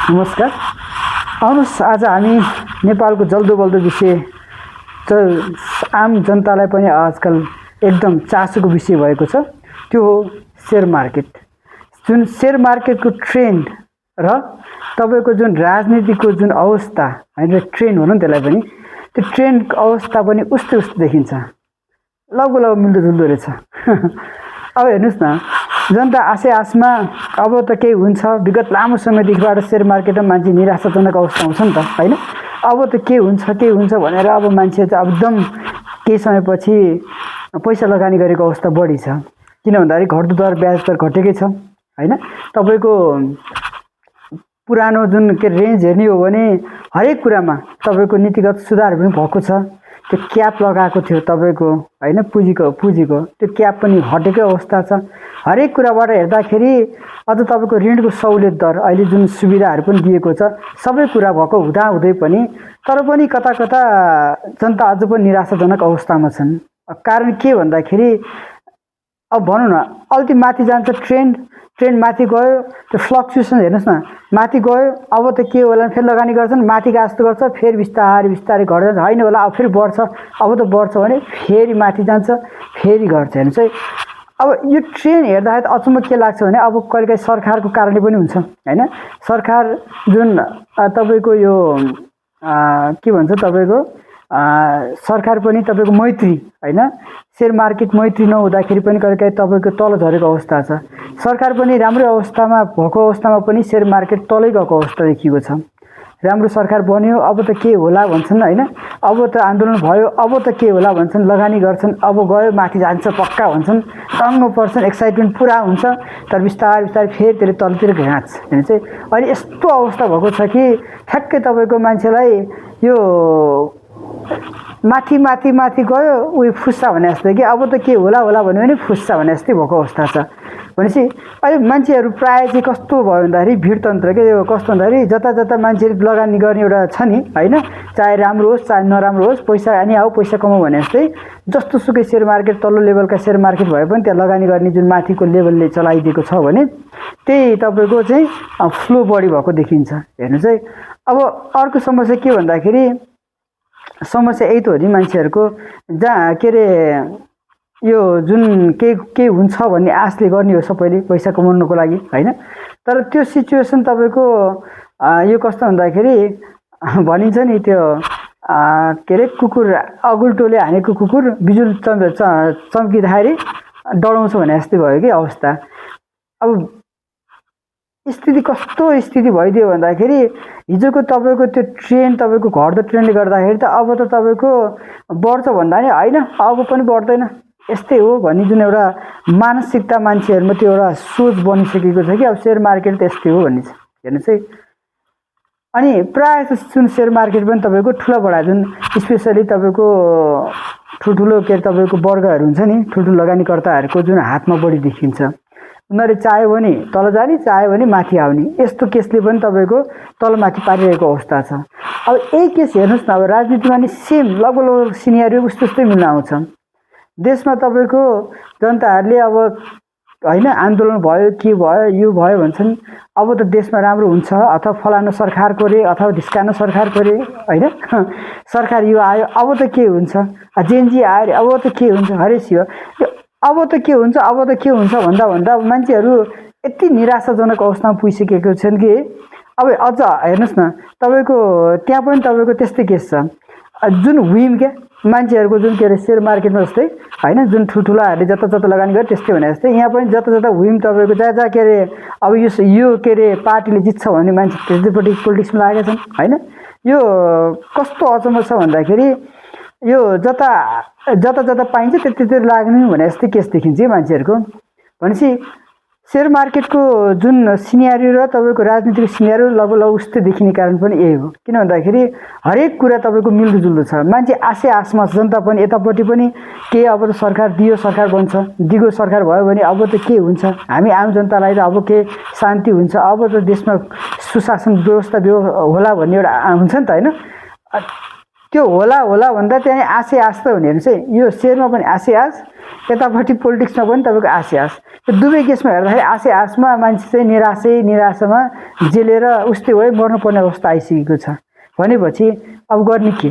नमस्कार। आउनुहोस् आज हामी नेपालको जल्दो बल्दो विषय आम जनतालाई पनि आजकल एकदम चासोको विषय भएको छ, त्यो हो शेयर मार्केट। जुन शेयर मार्केटको ट्रेन्ड र तपाईको जुन राजनीतिको जुन अवस्था हैन, ट्रेन्ड भनौँ त्यसलाई पनि, त्यो ट्रेन्डको अवस्था पनि उस्तै देखिन्छ, लगभग मिल्दोजुल्दो रहेछ। अब हेर्नुहोस् न, जनता आशमा अब त केही हुन्छ, विगत लामो समयदेखिबाट शेयर मार्केटमा मान्छे निराशाजनक अवस्था आउँछ नि त हैन। अब त के हुन्छ भनेर अब मान्छे चाहिँ एकदम केही समयपछि पैसा लगानी गरेको अवस्था बढी छ। किन भन्दाखेरि घट्दो दर ब्याज दर घटेकै छ हैन। तपाईको पुरानो जुन के रेन्ज हेर्ने हो भने हरेक कुरामा तपाईको नीतिगत सुधार पनि भएको छ। त्यो क्याप लगाएको थियो तपाईको हैन, पुँजीको त्यो क्याप पनि हटेकै अवस्था छ। हरेक कुराबाट हेर्दाखेरि अझ तपाईको ऋणको सहुलियत दर अहिले जुन सुविधाहरू पनि दिएको छ, सबै कुरा भएको हुँदै पनि तर पनि कता जनता अझ पनि निराशाजनक अवस्थामा छन्। कारण के भन्दाखेरि अब भनौँ न, अल्ति माथि जान्छ ट्रेन्ड माथि गयो, त्यो फ्लक्चुएसन हेर्नुहोस् न, माथि गयो, अब त के होला फेरि लगानी गर्छन्, माथिको जस्तो गर्छ, फेरि बिस्तारै घट्छ, होइन होला अब फेरि बढ्छ, अब त बढ्छ भने फेरि माथि जान्छ, फेरि घट्छ। हेर्नुहोस् है, अब यो ट्रेन्ड हेर्दाखेरि अचम्म के लाग्छ भने अब कहिलेकाहीँ सरकारको कारणले पनि हुन्छ हैन। सरकार जुन तपाईको यो के भन्छ, तपाईको सरकार पनि तपाईको मैत्री हैन, शेयर मार्केट मैत्री नहुँदाखेरि पनि कहिलेकाहीँ तपाईको तल झरेको अवस्था छ। सरकार पनि राम्रो अवस्थामा भएको अवस्थामा पनि शेयर मार्केट तलै गएको अवस्था देखिएको छ। राम्रो सरकार बन्यो, अब त के होला भन्छन् हैन, अब त आन्दोलन भयो, अब त के होला भन्छन्, लगानी गर्छन्, अब गयो माथि जान्छ पक्का भन्छन्, दङ्ग पर्छन्, एक्साइटमेन्ट पुरा हुन्छ, तर बिस्तारै फेरि त्यसले तलतिर घाँच हैन। चाहिँ अहिले यस्तो अवस्था भएको छ कि ठ्याक्कै तपाईको मान्छेलाई यो माथि गयो उयो फुस्सा भने जस्तो कि अब त के होला भन्यो भने फुस्सा भने जस्तै भएको अवस्था छ। भनेपछि अहिले मान्छेहरू प्रायः चाहिँ कस्तो भयो भन्दाखेरि भिडतन्त्र के, यो कस्तो भन्दाखेरि जता मान्छेले लगानी गर्ने एउटा छ नि हैन, चाहे राम्रो होस् चाहे नराम्रो होस्, पैसा अनि आऊ पैसा कमाऊ भने जस्तै जस्तो सुकै शेयर मार्केट तल्लो लेभलका शेयर मार्केट भए पनि त्यहाँ लगानी गर्ने जुन माथिको लेभलले चलाइदिएको छ भने त्यही तपाईँको चाहिँ फ्लो बढी भएको देखिन्छ। हेर्नु चाहिँ अब अर्को समस्या के भन्दाखेरि, समस्या यही त हो नि मान्छेहरूको, जहाँ के अरे यो जुन के हुन्छ भन्ने आशले गर्ने हो सबैले पैसा कमाउनको लागि हैन। तर त्यो सिचुएसन तपाईको यो कस्तो भन्दाखेरि भनिन्छ नि, त्यो के अरे कुकुर अगुल्टोले हानेको कुकुर बिजुल चम्किँदाखेरि डराउँछ भने जस्तै भयो कि अवस्था। अब स्थिति कस्तो स्थिति भइदियो भन्दाखेरि हिजोको तपाईको त्यो ट्रेन्ड तपाईको घट्दो ट्रेन्डले गर्दाखेरि त अब त तपाईको बढ्छ भन्दा नि होइन, अब पनि बढ्दैन, यस्तै हो भन्ने जुन एउटा मानसिकता मान्छेहरूमा त्यो एउटा सोच बनिसकेको छ कि अब शेयर मार्केट त यस्तै हो भन्ने छ। हेर्नुहोस् है, अनि प्रायः जुन शेयर मार्केट पनि तपाईको ठुला बडा जुन स्पेसली तपाईको ठुल्ठुलो के तपाईको वर्गहरू हुन्छ नि, ठुल्ठुलो लगानीकर्ताहरूको जुन हातमा बढी देखिन्छ। उनीहरूले चाह्यो भने तल जाने, चाह्यो भने माथि आउने, यस्तो केसले पनि तपाईको तलमाथि पारिरहेको अवस्था छ। अब यही केस हेर्नुहोस् न, अब राजनीतिमा नि सेम लगभग सिनेरियो उस्तै मिल्न आउँछ। देशमा तपाईको जनताहरूले अब हैन आन्दोलन भयो, के भयो, यो भयो भन्छन्, अब त देशमा राम्रो हुन्छ, अथवा फलानु सरकारको रे अथवा ढिस्कानो सरकारको रे हैन, सरकार यो आयो अब त के हुन्छ, जेनजी आयो अब त के हुन्छ, हरेसियो अब त के हुन्छ भन्दा मान्छेहरू यति निराशाजनक अवस्थामा पुगिसकेको छन् कि अब अझ हेर्नुहोस् न, तपाईको त्यहाँ पनि तपाईको त्यस्तै केस छ। जुन विम के मान्छेहरूको जुन के अरे शेयर मार्केटमा जस्तै हैन, जुन ठुल्ठुलाहरूले जता लगानी गरे त्यस्तै भने जस्तै यहाँ पनि जता विम तपाईँको जहाँ के अरे अब यो के अरे पार्टीले जित्छ भने मान्छे त्यसैपट्टि पोलिटिक्समा लागेका छन् हैन। यो कस्तो अचम्म छ भन्दाखेरि यो जता पाइन्छ त्यति लाग्ने भने जस्तै केस देखिन्छ मान्छेहरूको। भनेपछि शेयर मार्केटको जुन सिनेरियो र तपाईको राजनीतिको सिनेरियो लगभग उस्तै देखिने कारण पनि यही हो। किन भन्दाखेरि हरेक कुरा तपाईको मिल्दोजुल्दो छ, मान्छे आशमा जनता पनि यतापट्टि पनि के अब त सरकार दियो सरकार बन्छ, दिगो सरकार भयो भने अब त के हुन्छ, हामी आम जनतालाई त अब के शान्ति हुन्छ, अब त देशमा सुशासन व्यवस्था होला भन्ने एउटा हुन्छ नि त हैन। त्यो होला होला भन्दा त्यहाँ आशे आश त हुने हेर्नुहोस् है, यो शेयरमा पनि आशे आश, यतापट्टि पोलिटिक्समा पनि तपाईँको आशे आश। त्यो दुवै केसमा हेर्दाखेरि आशे आशमा मान्छे चाहिँ निराशामा जेलेर उस्तै भए मर्नुपर्ने अवस्था आइसकेको छ भनेपछि अब गर्ने के?